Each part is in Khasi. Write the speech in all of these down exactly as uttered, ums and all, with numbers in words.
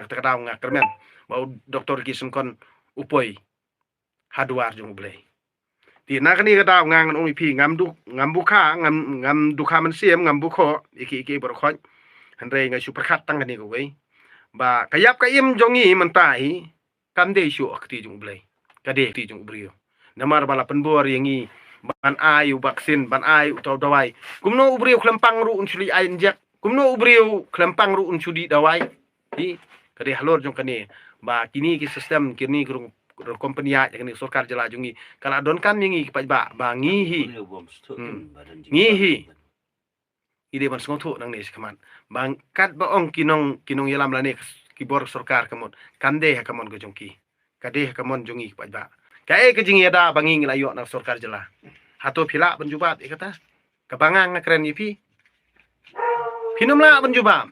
kata ka daw nga kyrmen ba u Doktor Ricky Syngkon u poi ha duwar jong U Blei. Te na kane ka daw nga ngan ong ïa phi, ngam duk, ngam bukha, ngam, ngam dukha mynsiem, ngam bukho ïa ki, ïa ki baroh khoit. Hynrei nga shu pyrkhat tang kane kawei, ba ka ïap ka im jong ngi mynta hi kam dei shuh ha ka kti jong U Blei, ka dei ha ka kti jong u briew. Namar ba la pynbor ïa ngi ban ai u vaccine, ban ai uta u dawai. Kumno u briew khlem pang ruh un shu leit ai injek? Kumno u briew khlem pang ruh un shu dih dawai? Hi, ka dei halor jong kane, ba kine ki system, kine ki rukom pynïaid jong kane ka sorkar jylla jong ngi ka la donkam ïa ngi ki paidbah ba ngi hi, ngi hi ngi dei ban sngewthuh nangne shakhmat ba katba ong ki nong, ki nongïalam lane ki bor sorkar ka mut, kam dei ha ka mon ka jong ki, ka dei ha ka mon jong ngi ki paidbah. Kaei ka jingïada ba ngi ngi la ïoh na ka sorkar jylla? Hato phi lah ban jubab ïa kata? Kaba nga nga kren ïa phi, phin ym lah ban jubab.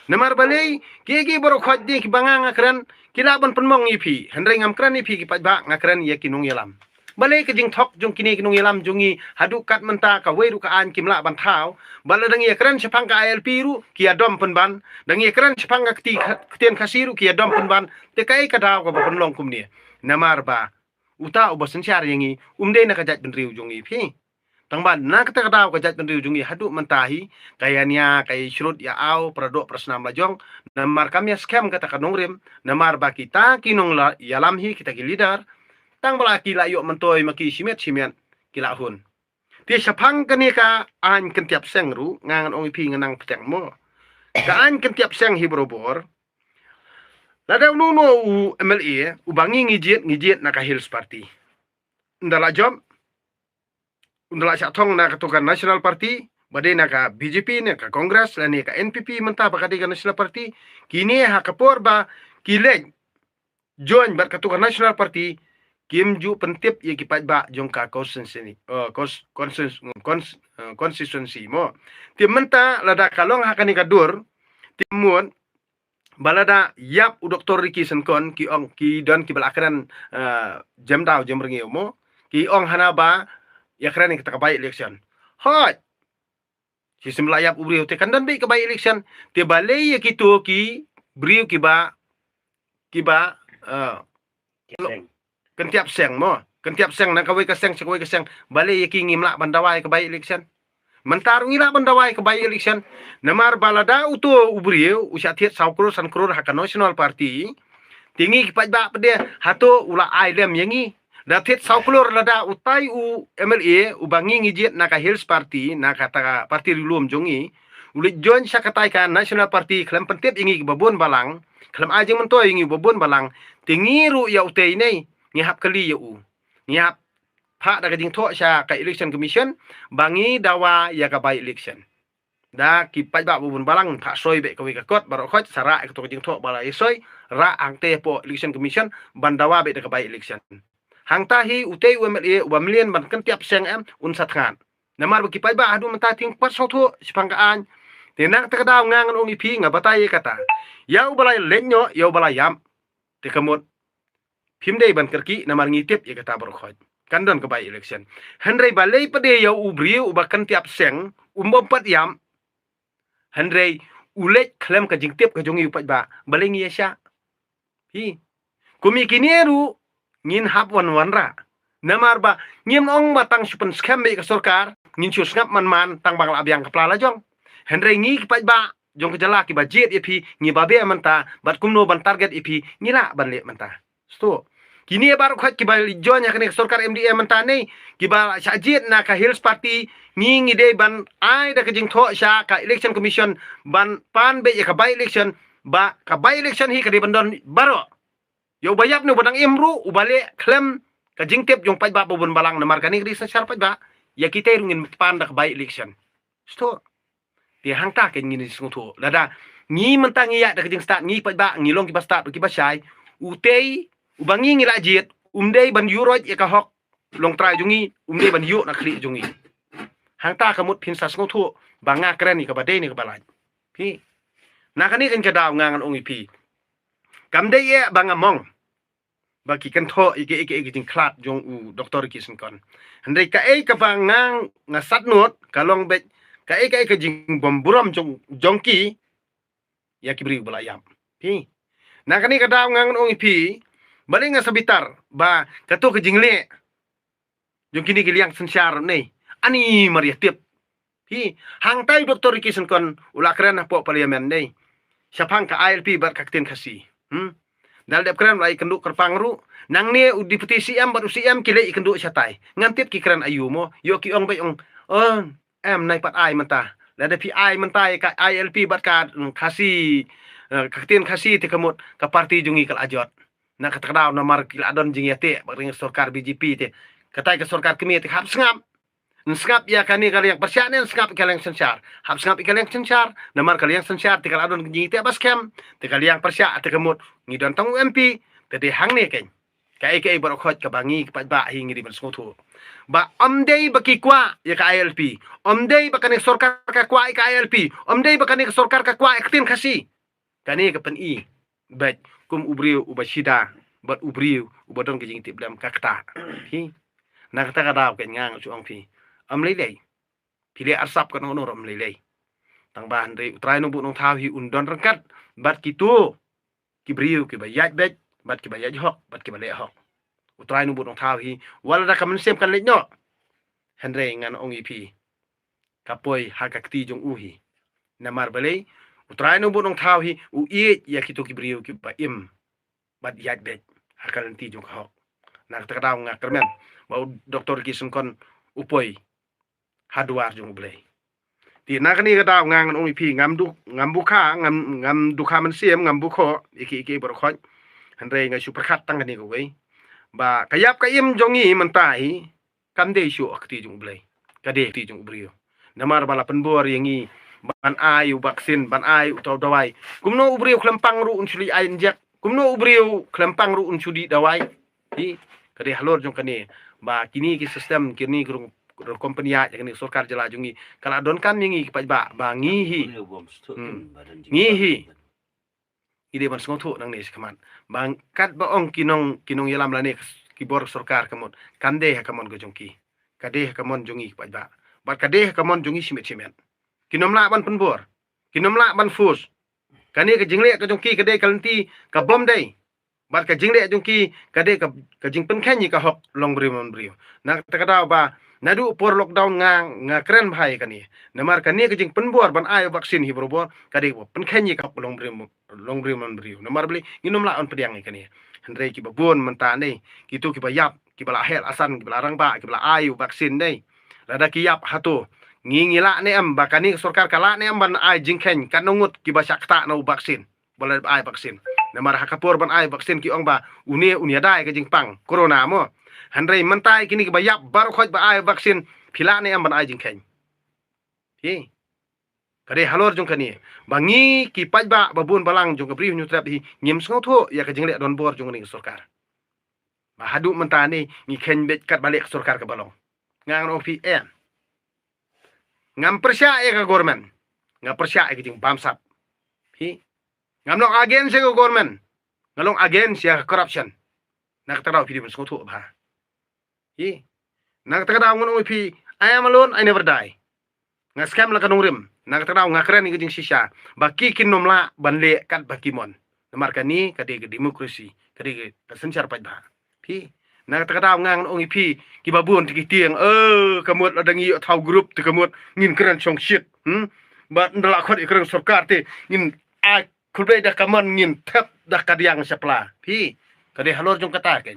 Namar balei? Ki, ki baroh khoit de kiba nga nga kren ki lah ban pynmong ïa phi. Hynrei ngam kren ïa phi ki paidbah, nga kren ïa ki nongïalam. Balei ka jingthok jong kine ki nongïalam jong ngi haduh kat mynta kawei ruh ka aiñ kim lah ban thaw? Ba lada ngi ïakren shaphang ka I L P ruh ki ïadom pynban, da ngi ïakren shaphang ka kti, ktien Khasi ruh ki ïadom pynban. Te kaei ka daw kaba pynlong kumne? Namar ba uta uba synshar ïa ngi um dei na ka jaitbynriew jong ngi phi. Tang ba na kata ka daw ka jaitbynriew jong ngi haduh mynta hi ka ïania, ka ïashrut ïaaw, para doh para snam la jong. Namar kam ïaskhem kata ka nongrim, namar ba kita ki nongïalam hi, kita ki leader, tang ba la ki la ïoh myntoi ma ki shimet shimet ki la hun. Te shaphang kane ka aiñ kyntiap seng ruh nga ngan ong ïa phi, nga nang pyrshang mo. Ka aiñ kyntiap seng hi barabor. Lada uno uno u M L A uba ngi ngi jied, ngi jied na ka Hills Party, ynda la jop, ynda la shah thong na kato ka National Party, ba dei na ka B J P ne ka Congress lane ka N P P mynta ba ka dei ka National Party, kine ha ka por ba ki leit join bad kato ka National Party, kim ju pyntip ïa ki paidbah jong ka constituency, eh, cons-, constituency, cons-, eh, constituency mo. Te mynta lada ka long ha kane ka dur, te mut ba lada ïap u Doktor Ricky Syngkon, ki ong, ki don kiba la kren, eh, jem daw jem rngiew mo, ki ong hana ba ïakren ïa kata ka by election. Hooid, shisien la ïap u briew te kan don beit ka by election. Te balei ïa kito ki briew kiba, kiba, eh, kyntiap seng mo, kyntiap seng na kawei ka seng sha kawei ka seng, balei ïa ki ngim lah ban dawa ïa ka by election? Mynta ruh ngi lah ban dawa ïa ka by election. Namar ba lada uto u briew u shah thied saw klur san klur ha ka National Party, te ngi ki paidbah pat de, hato u la ai lem ïa ngi? Da thied saw klur, lada utai u M L A uba ngi ngi jied na ka Hills Party, na kata ka party ri lum jong ngi, u leit join sha katai ka National Party khlem pyntip ïa ngi kiba bun balang, khlem ai jingmyntoi ïa ngi ba bun balang, te ngi ruh ïa utei ne ngi hap kylli ïa u, ngi hap phah da ka jingthoh sha ka Election Commission ba ngi dawa ïa ka by election. Da ki paidbah ba bun balang, phah soi beit kawei ka kot baroh khoit, sa rah ïa kato ka jingthoh ba la ïa soi, rah hangtei hapoh Election Commission ban dawa beit da ka by election. Hangta hi utei u M L A uba mlien ban kyntiap seng em, un sa thngan. Namar ba ki paidbah haduh mynta te kim pat sngewthuh shaphang ka aiñ. Te na kata ka daw nga ngan ong ïa phi, nga batai ïa kata, ïa uba la leit noh, ïa uba la ïap, te ka mut phim dei ban kyrkieh, namar ngi tip ïa kata baroh khoit, kan don ka by election. Hynrei balei pat de ïa u briew uba kyntiap seng um bym pat ïap, hynrei u leit khlem ka jingtip ka jong ngi u paidbah, balei ngi ïa shah? Hi. Kum ïa kine ruh ngin hap wan wanrah. Namar ba ngim ong ba tang shu pynskhem beit ka sorkar ngin shu sngap man man tang ba nga la biang ka pla la jong. Hynrei ngi ki paidbah jong ka jylla kiba jied ïa phi ngi babe mynta, bad kumno ban target ïa phi ngi lah ban leh mynta. Sto. Kine baroh khoit kiba join ha kane ka sorkar M D A mynta ne, kiba shah jied na ka Hills Party, ngi ngi dei ban ai da ka jingthoh sha ka Election Commission ban pan beit ïa ka by election, ba ka by election hi ka dei ban don baroh. Ïa uba ïap ne uba dang im ruh, uba leh khlem ka jingtip jong paidbah ba bun balang, namar kane ka dei synshar paidbah, ïa kita ruh ngin pan da ka by election. Sto. Te hangta ka ngin sngewthuh. Lada ngi mynta ngi ïaid da ka jingstad, ngi paidbah ngi long kiba stad, kiba shai, utei uba ngi ngi la jied um dei ban ïuh roit ïa ka hok longtrai jong ngi, um dei ban ïuh na khlieh jong ngi. Hangta ka mut phin sa sngewthuh ba nga kren ïa kaba dei ne kaba lait. Phi. Na kane ka daw nga ngan ong ïa phi, kam dei ïa ba nga mong ba ki kynthoh ïa ki, ïa ki, ïa ki jingkhlad jong u Doktor Ricky Syngkon. Hynrei kaei kaba nga, nga sadnut ka long beit kaei kaei ka jingbym burom jong, jong ki ïa ki briew ba la ïap. Phi. Na kane ka daw nga ngan ong ïa phi, balei nga sa bitar ba kato ka jingleh jong kine ki liang synshar ne, ani mar ïa tip. Phi, hangtai Doctor Ricky Syngkon u la kren hapoh Parliament ne, shaphang ka I L P bad ka ktien Khasi. Hmm? Da la dep kren u la ïakynduh kyrpang ruh. Nangne u Deputy C M bad u C M ki leit ïakynduh shatai. Ngan tip ki kren aïu mo. Ïoh ki ong beit ong, oh, em, nai pat ai mynta. Lada phi ai mynta ïa ka I L P bad ka, mm, Khasi, eh, ka ktien Khasi te ka mut ka parti jong ngi ka la jot. Na kata ka daw namar ki la don jingïateh bad ring sorkar B J P te. Katai ka sorkar kmie te hap sngap. Sngap ïa kane ka liang pyrshah ne sngap ïa ka liang synshar. Hap sngap ïa ka liang synshar. Namar ka liang synshar te ka la don jingïateh ba skhem. Te ka liang pyrshah te ka mut ngi don tang u M P. Te dei hangne keiñ. Kaei kaei baroh khoit kaba ngi ki paidbah hi ngi dei ban sngewthuh. Ba ym dei ba ki kwah ïa ka I L P. Ym dei ba kane sorkar ka kwah ïa ka I L P. Ym dei ba kane ka sorkar ka kwah ïa ka ktien Khasi. Kane ka pyni beit kum u briew uba shida bad u briew uba don ka jingtiplem ka kata. Phi. Na kata ka daw keiñ nga nga shu ong phi, ym lei lei. Phi leh arsap katno katno ruh ym lei lei. Tang ba hynrei U Trai Nongbuh Nongthaw hi un don ryngkat bad kito ki briew kiba ïaid beit bad kiba ïaid hok bad kiba leh hok. U Trai Nongbuh Nongthaw hi wat la da ka mynsiem kan leit noh. Hynrei ngan ong ïa phi, ka poi ha ka kti jong u hi. Namar balei? U Trai Nongbuh Nongthaw hi u ïeit ïa kito ki briew kiba im bad ïaid beit ha ka lynti jong ka hok. Na kata ka daw nga kyrmen ba u Doctor Ricky Syngkon u poi ha duwar jong U Blei. Te na kane ka daw nga ngan ong ïa phi, ngam duk, ngam bukha, ngam, ngam dukha mynsiem, ngam bukhoh ïa ki, ïa ki baroh khoit. Hynrei nga shu pyrkhat tang kane kawei, ba ka ïap ka im jong ngi mynta hi kam dei shuh ha kti jong U Blei, ka dei ha kti jong u briew. Namar ba la pynbor ïa ngi ban ai u vaccine, ban ai uto u dawai. Kumno u briew khlem pang ruh un shu leit ai injek? Kumno u briew khlem pang ruh un shu dih dawai? Hi, ka dei halor jong kane ba kine ki system, kine ki rung, rung company ïa kane sorkar jylla jong ngi ka la donkam ïa ngi ki paidbah ba ngi hi. Hmm. Ngi hi. Ngi dei ban sngewthuh nangne shakhmat ba katba ong ki nong, ki nongïalam lane ki bor sorkar ka mut kam dei ha ka mon ka jong ki. Ka dei ha ka mon jong ngi ki paidbah. Bad ka dei ha ka mon jong ngi shimet shimet. Kin ym lah ban pynbor. Kin ym lah ban force. Kane ka jingleh ka jong ki ka dei ka lynti kabym dei. Bad ka jingleh jong ki ka dei ka, ka jingpynkheiñ ïa ka hok long briew man briew. Na kata ka daw ba naduh por lockdown nga, nga kren bha ïa kane. Namar kane ka jingpynbor ban ai vaccine hi barabor ka dei ka pynkheiñ ïa ka hok long briew, long briew man briew. Namar balei? Ngin ym lah ban pdiang ïa kane. Hynrei kiba bun mynta ne, kito kiba ïap, kiba la heh la san, kiba la rangbah, kiba la ai u vaccine ne, lada ki ïap hato, ngi, ngi lah ne em ba kane ka sorkar ka lah ne em ban ai jingkheiñ katno ngut kiba shah ktah na u vaccine? Ba la ai vaccine. Namar ha ka por ban ai vaccine ki ong ba une un ïada ïa ka jingpang corona mo. Hynrei mynta kine kiba ïap baroh khoit ba ai vaccine, phi lah ne em ban ai jingkheiñ? Hi. Ka dei halor jong kane ba ngi ki paidbah ba bun balang jong ka Bri u Hynñiewtrep hi ngim sngewthuh ïa ka jingleh donbor jong kane ka sorkar. Ba haduh mynta ne ngi kheiñ beit katba leh ka sorkar kaba long. Nga ngan ong phi em, ngam pyrshah ïa ka government, nga pyrshah ïa ka jingbamsap. Phi, ngam long against ïa ka government, nga long against ïa ka corruption. Na kata ka daw phi dei ban sngewthuh bha. Hi. Na kata ka daw ngan ong ïa phi, I am alone, I never die. Nga skhem la ka nongrim. Na kata ka daw nga kren ïa ka jingshisha ba ki kin ym lah ban leh katba ki mon. Namar kane ka dei ka democracy, ka dei ka synshar paidbah. Phi. Na kata ka daw nga ngan ong ïa phi, kiba bun te ki tieng, eh, ka mut lada ngi ïoh thaw group te ka mut ngin kren shongshit. Hmm? Bad ynda la khot ïa ka reng sorkar te ngin ai khublei da ka mon, ngin thep da ka diang shapla. Phi. Ka dei halor jong kata keiñ.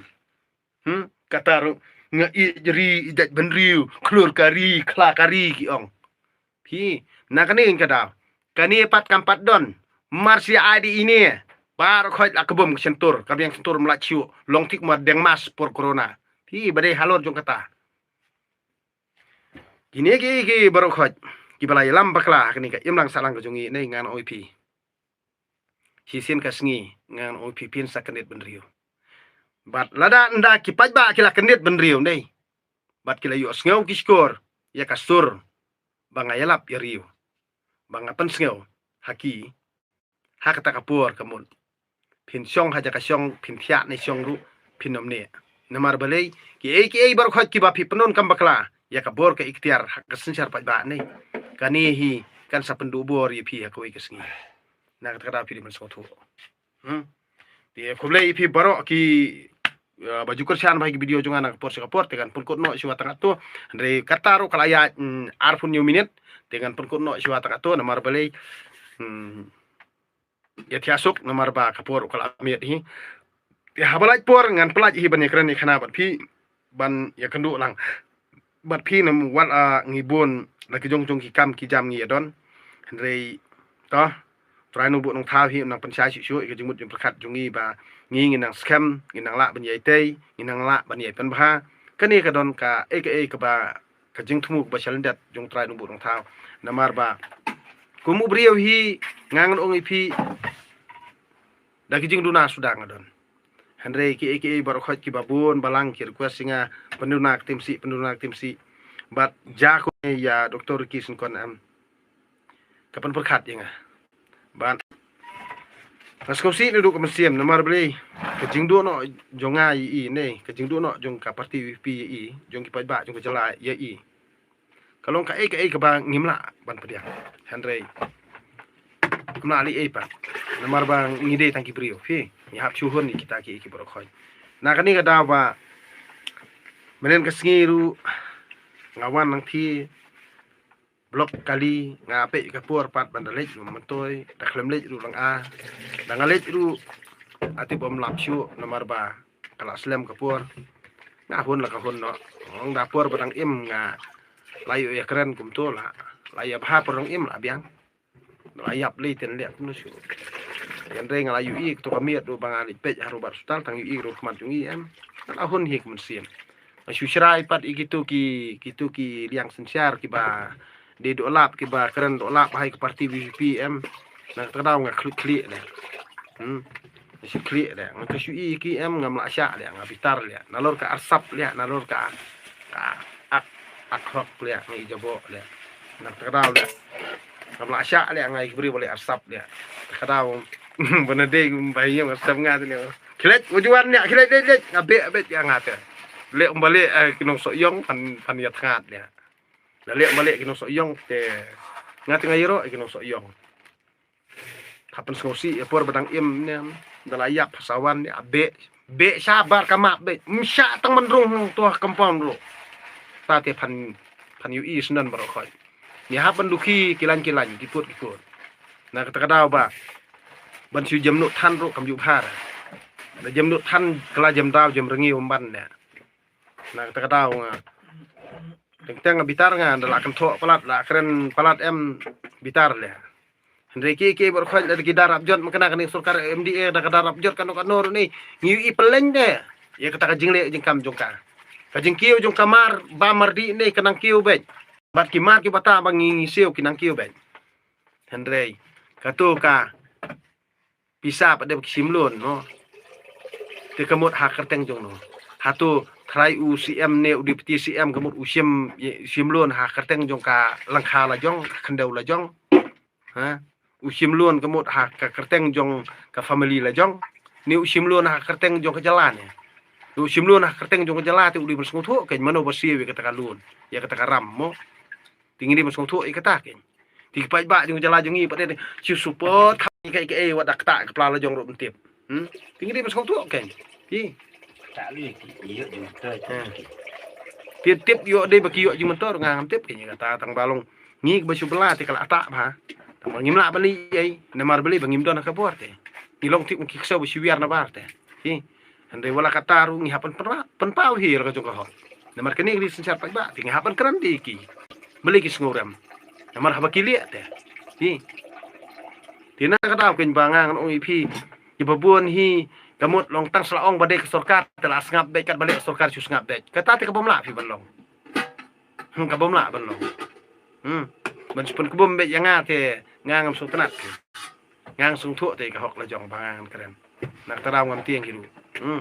Hmm? Kata ruh nga ïeit ri, ïeit bynriew, khlur ka ri, khla ka ri ki ong. Phi, na kane ka daw, kane pat kam pat don. Mar sha ai dei ine, baroh khoit la ka bom ka shyntur, ka biang shyntur ym lah shuh, long thik mar deng mask por corona. Phi, ba dei halor jong kata. Kine ki, ki baroh khoit kiba la ïalam bakla ha kane ka imlang sahlang ka jong ngi ne, ngan ong ïa phi, shisien ka sngi ngan ong ïa phi, phin sa kyndit bynriew. Bad lada ynda ki paidbah ki la kyndit bynriew ne, bad ki la ïohsngew ki shkor ïa ka sur ba nga ïalap ïariew, ba nga pynsngew ha ki, ha kata ka por ka mut phin shong ha jaka shong, phin thiah ne shong ruh phin ym neh. Namar balei? Kiei kiei baroh khoit kiba phi pyndonkam bakla ïa ka bor ka iktiar ha ka synshar paidbah ne, kane hi kan sa pynduh bor ïa phi ha kawei ka sngi. Na kata ka daw phi dei ban sngewthuh. Hmm? Te khublei ïa phi baroh ki, eh, ba ju kyrshan bha ïa ki video jong nga na ka por sha ka por, te ngan pynkut noh shuwa tang katto. Hynrei kata ruh ka la ïaid, mm, arphew hynñiew minit, te ngan pynkut noh shuwa tang katto, namar balei, mm, ïa thiah suk, namar ba ka por ruh ka la miet hi. Te haba lait por ngan pynlait hi ban ïakren ïa khana bad phi ban ïakynduh lang bad phi, namar wat, ah, ngi bun la ki jong jong ki kam ki jam ngi ïa don. Hynrei to, Trai Nongbuh Nongthaw hi un nang pynshai shuh shuh ïa ka jingmut jingpyrkhat jong ngi ba ngi, ngi nang skhem, ngi nang lah ban ïai tei, ngi nang lah ban ïai pynbha. Kane ka don kaei kaei kaba ka jingthmu kaba shalyndet jong Trai Nongbuh Nongthaw. Namar ba kum u briew hi nga ngan ong ïa phi, da ki jingduna suda nga don. Hynrei kiei kiei baroh khoit kiba bun balang ki request ïa nga, pynduna ka Timpsih, pynduna ka Timpsih. Bad ja ko ïa Doktor Ricky Syngkon em, ka pynpyrkhat ïa nga. Bad nga sngewsih naduh ka mynsiem, namar balei, ka jingduh noh jong nga ïa i ne ka jingduh noh jong ka party VPP ïa i, jong ki paidbah jong ka jylla ïa i, ka long kaei kaei kaba ngim lah ban pdiang. Hynrei ngim lah leh ei pat, namar ba ngi dei tang ki briew phi, ngi hap shu hun ïa kita kiei kiei baroh khoit. Na kane ka daw ba mynhynnin ka sngi ruh nga wan nangthie Block Kali, nga peit ka por pat ban da leit ruh myntoi, da khlem leit ruh lang a, da nga leit ruh ati bym lap shuh, namar ba ka la slem ka por. Nga hun la ka hun noh. Ong da por ba dang im nga la ïoh ïakren kumto la, la ïa bha por dang im la biang. La ïap lei ten leh kumno shuh. Hynrei nga la ïohi kato ka miet ruh ba nga leit peit ha Robert Hospital, tang ïohi ruh khmat jong i em. Nga la hun hi ka mynsiem. Nga shu shrai pat ïa kito ki, kito ki liang synshar kiba dei dohlap, kiba kren dohlap ha ka party VPP em. Na kata ka daw nga khlieh khlieh leh. Hmm. Nga shu khlieh leh. Nga ka shu i ki em, ngam lah shah leh, nga bitar leh. Nalor ka arsap leh, nalor ka, ka ak, ak hok leh, nga i jaboh leh. Na kata ka daw leh ngam lah shah leh, nga i ki briew ba leh arsap leh. Kata ka daw ba na dei ba ïa nga arsap nga te leh. Khlieh, wa juan leh, khlieh leh leh, nga beh beh ïa nga te. Leh um ba leh, eh, ki nongsoh ïong phan, phan ïa thngat leh. La leh um ba leh ki nongsoh ïong te, nga te nga ïaroh ïa ki nongsoh ïong. Hap pynsngewsih ïa por ba dang im ne, da la ïap ha sawan ne, beh, beh shabar ka map beh, ym shah tang man rung hangto ha compound ruh. Ta te phan, phan ïohi sngewbha baroh khoit. Ngi hap ban dukhi ki lain ki lain, ki pud ki pud. Na kata ka daw ba ban shu jem noh than ruh kam ju bha. Da jem noh than ka la jem daw jem rngiew ym ban ne. Na kata ka daw nga teng teng nga bitar, nga da la kynthoh palat, la kren palat em, bitar leh. Hynrei kiei kiei baroh khoit lada ki da rap jot, ma kane kane sorkar MDA da ka da rap jot kano kano ruh ne, ngi ïohi pynleng de ïa kata ka jingleh jingkam jong ka. Ka jingkiew jong ka mar ba mardi ne ka nang kiew beit. Bad ki mar ki bata ba ngi, ngi siew ki nang kiew beit. Hynrei kato ka pisa pat de ba ki shim loan, no. Te ka mut ha kyrteng jong no? Hato trai u CM ne u deputy CM ka mut u shim, shim loan ha kyrteng jong ka lyngkha la jong, ka khyndew la jong? Ha? U shim loan ka mut ha ka kyrteng jong ka family la jong, ne u shim loan ha kyrteng jong ka jylla ne? U shim loan ha kyrteng jong ka jylla te u dei ban sngewthuh kein, mano ba siew ïa kata ka loan, ïa kata ka ram, mo. Te ngi dei ban sngewthuh ïa kata kein. Te ki paidbah jong ka jylla jong ngi pat de shu support, ha kaei kaei wat da ktah ka pla la jong ruh ym tip. Hmm? Te ngi dei ban sngewthuh kein. Ki. Ktah lei ki ïoh jingmyntoi. Hmm. Te tip ïoh dei ba ki ïoh jingmyntoi ruh nga ngam tip kein ïa kata, tang ba long ngi kiba shu bylla te ka la ktah bha. Tang ba ngim lah ban leh ei, namar balei ba ngim don ha ka bor te. Ngi long tip ngi ki ksew ba shu wiar na bar te. Ki. Hynrei wat la katta ruh ngi hap ban pynra-, pynpaw hi ïa la ka jong ka hok. Namar kane ka dei synshar paidbah, te ngi hap ban kren de ïa ki. Balei ki sngewrem? Namar haba ki leh te. Hi. Te na ka daw kein ba nga ngan ong ïa phi, kiba bun hi, ka mut long tang shu la ong ba dei ka sorkar te la sngap beit, katba leh ka sorkar shu sngap beit. Kata te ka bym lah phi ban long. Hmm, ka bym lah ban long. Hmm. Ban shu pynkbum beit ïa nga te nga ngam sngewtynnat. Nga sngewthuh te ka hok la jong ba nga ngan kren. Na kata daw ngam tieng hi ruh. Hmm.